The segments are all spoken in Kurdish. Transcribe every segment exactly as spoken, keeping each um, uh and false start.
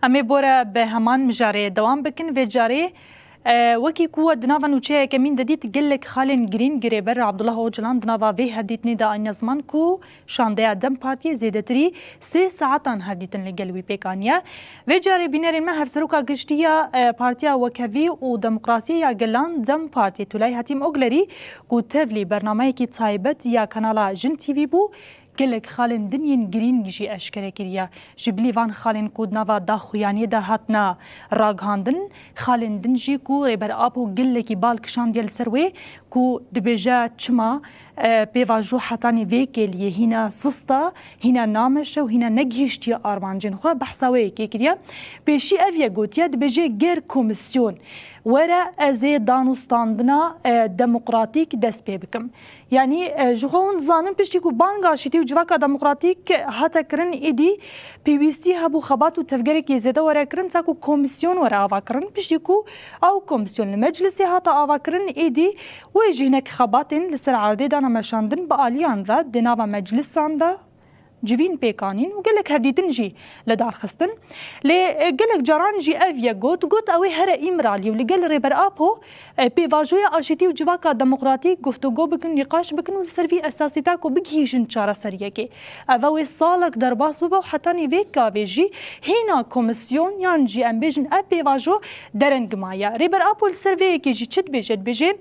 Em ê bore bi heman mijarê dewam bikin. Vê carê, e, wekî ku we di nava nûçeya yekemîn de dît, gelek xalên girîng Rêber Abdullah Ocalan di nava vê hevdîtinê de anîne ziman ku şandeya DEM Partiyê zêdetirî sê saetan hevdîtin li gel wî pêk aniye. Vê carê bînerên me Hevseroka Giştî ya, e, Partiya Wekhevî û Demokrasiyê ya Gelan DEM Partiyê Tulay Hatîm Oglerî ku tevlî bernameyekî taybet ya kanala Jin T V bû, gelek xalên din yên girîng jî eşkere kiriye. Ji bilî van xalên ku di nava daxuyaniyê de hatine ragihandin, xalên din jî ku Rêber Apo gelekî bal kişandiye li ser wê ku dibêje çima, e, pêvajo hetanî vê kêliyê hîne sist e, hîne nameşe û hîne negihîştiye armancên xwe, behsa wê yekê kiriye. Pêşî ev yek gotiye, dibêje ger komîsyon were ez ê dan û standina, e, demokratîk dest pê bikim. Yanî, e, ji xwe hûn dizanin, piştî ku banga aşîtî û civaka demokratîk hate kirin, êdî pêwîstî hebû xebat û tevgerekê zêde were kirin, ta ku komîsyon were ava kirin. Piştî ku ew komîsyon li meclisê hate ava kirin, êdî wê jî hinek xebatên li ser erdê dane meşandin, bi aliyan re di nava meclisan de civîn pêk anîn û gelek hevdîtin jî li dar xistin. Lê, e, gelek caran jî ev yek got, got, ew ê here Îmraliyê û li gel Rêber Apo, e, pêvajoya aşîtî û civaka demokratîk guftûgo bikin, nîqaş bikin û li ser vî esasî ta ku bigihîjin çareseriyekê. Ev ew ê salek derbas bibe û hetanî vê gavê jî hîna komîsyon yan jî em bêjin ev pêvajo dereng maye. Rêber Apo li ser vê yekê jî çi dibêje? Dibêje,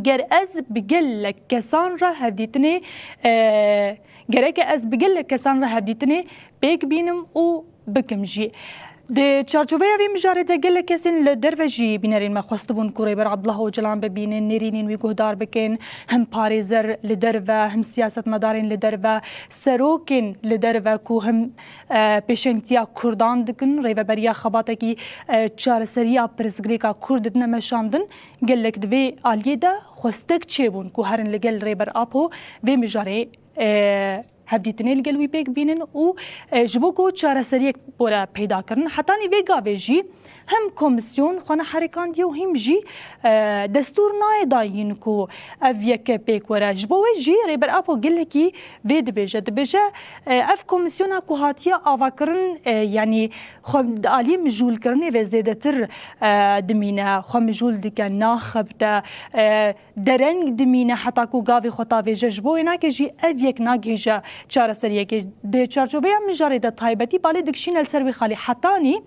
ger ez bi gelek kesan re hevdîtinê, e, gereke ez bi gelek kesan re hevdîtinê pêk bînim û bikim jî. Di çarçoveya vê mijarê de gelek kesên li derve jî bînerên me xwestibûn ku Rêber Abdullah Ocalan bibînin, nêrînên wî guhdar bikin, him parêzer li derve, him siyasetmedarên li derve, serokên li derve ku him, e, pêşengtiya Kurdan dikin, rêveberiya xebatekî, e, çareseriya pirsgirêka Kurd didine meşandin. Gelek di vê aliyê de xwestek çêbûn ku herin li gel Rêber Apo vê mijarê, e, hevdîtinê li gel wî pêk bînin û, e, ji bo ku çareseriyek bore peyda kirin. Hetanî vê gavê jî him komîsyon xwe neherêkandiye û him jî, e, destûr nayê dayîn ku ev yeke pêk were. Ji bo wê jî Rêber Apo gelekî vê dibêje. Dibêje, e, ev komîsyona ku hatiye avakirin, e, yanî xwe di aliyê mijûlkirinê ve zêdetir, e, dimîne, xwe mijûl dike, naxebite, e, dereng dimîne heta ku gavê xwe tavêje. Ji bo wê nake jî ev yek nagihîje çareseriyekê. Di çarçoveya mijarê de taybetî balê dikişîne li ser wî xalî. Hetanî,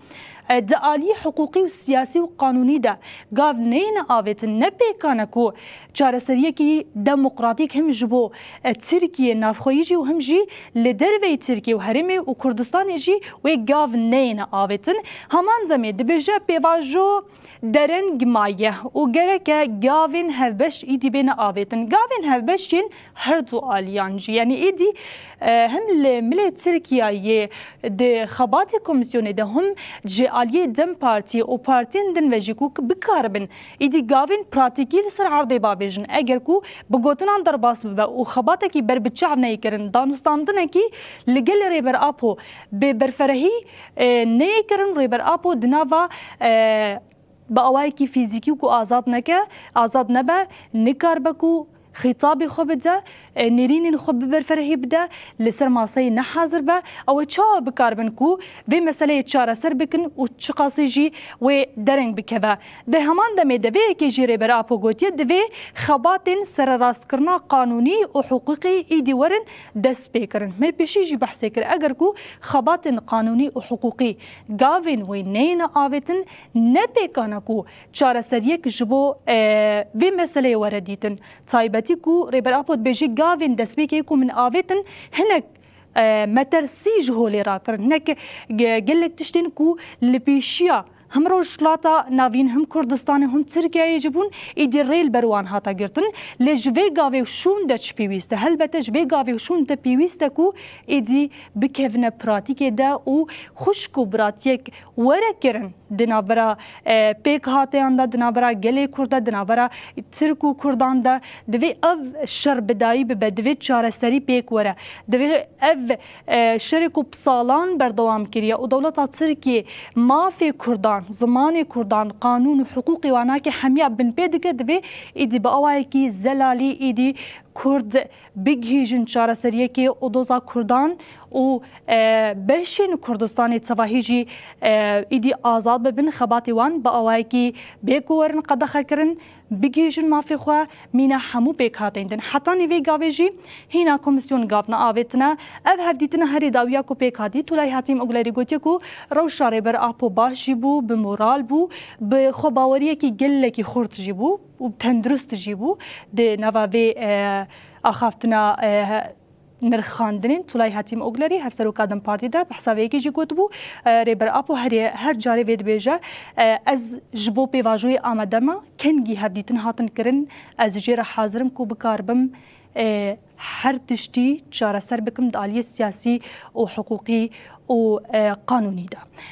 e, di aliyê hiqûqî û siyasî û qanûnî de gav neyne avêtin, ne pêkan e ku çareseriyekî demokratîk him ji bo, e, Tirkiye navxweyî jî û him jî li derveyî Tirkiye û herêmê û Kurdistanê jî wê gav neyêne avêtin. Heman demê dibêje pêvajo dereng maye û gereke gavên hevbeş îdî bêne avêtin. Gavên hevbeş yên her du aliyan jî. Yanî îdî, e, him li milê Tirkiyeyê di xebatê komîsyonê de him ji aliyê DEM Partiyê û partiyên din ve jî ku bikaribin îdî gavên pratîkî li ser erdê bavêjin. Eger ku bi gotinan derbas bibe û xebatekî berbiçav neyê kirin, danûstandinekî li gel Rêber Apo bi berferehî, e, neyê kirin, Rêber Apo di nava, e, bi awayekî fîzîkî ku azad neke, azad nebe, nikaribe ku xîtabê xwe bide, e, nêrînên xwe bi berferehî bide, li ser maseyê nehazir be, ew ê çawa bikaribin ku vê meseleyê çareser bikin û çiqasî jî wê dereng bikeve. Di heman demê de vê yekê jî Rêber Apo gotiye, divê xebatên sererastkirina qanûnî û hiqûqî îdî werin destpêkirin. Me pêşî jî behsê kir, eger ku xebatên qanûnî û hiqûqî gavên wê neyêne avêtin, ne pêkan e ku çareseriyek ji bo, e, vê meseleyê were dîtin. Taybetî ku Rêber Apo dibêje gavên destpêkê ku min avêtin hinek, e, metersî ji holê rakirin. Hinek ge-, gelek tiştên ku li pêşiya him Rojhilata Navîn, him Kurdistanê, him Tirkiyeyê jî bûn, îdî rê li ber wan hate girtin. Lê ji vê gavê û şûn de çi pêwîst e? Helbete ji vê gavê û şûn de pêwîst e ku êdî bikevine pratîkê de û xwişk û biratiyek were kirin di navbera, e, pêkhateyan de, di navbera gelê Kurd de, di navbera Tirk û Kurdan de. Divê ev şer bi dayî bibe, divê çareserî pêk were. Divê ev, e, şerê ku bi salan berdewam kiriye û dewleta Tirkiyê mafê Kurdan, zimanê Kurdan, qanûn û hiqûqê wan nake, hemiya binpê dike, divê îdî bi awayekî zelalî îdî Kurd bigihîjin çareseriyekê û doza Kurdan û, e, beşên Kurdistanê tevahî jî, e, îdî azad bibin, xebatê wan bi awayekî bê ku werin qedexekirin, bigihîjin mafê xwe, mîna hemû pêkhateyên din. Heta nîvê gavê jî hîna komîsyon gavna avêtine. Ev hevdîtina herî dawiya ku pêk hatî, Tulay Hatîm Oglerî gotiye ku rewşa Rêber Apo baş jî bû, bi moral bû, bi xwebaweriyekî gelekî xurt jî bû û tendurist jî bû di nava vê, e, axaftina, e, nirxandinên. Tulay Hatîm Oglerî, hevseroka DEM Partî de bi hesabeyekî jî gotibû, e, Rêber Apo herê, her carê vê dibêje, e, ez ji bo pêvajoyê amade me, kengî hevdîtin hatin kirin, ez jê re hazir im ku bikaribim, e, her tiştî çareser bikim di aliyê siyasî û hiqûqî û, e, qanûnî de.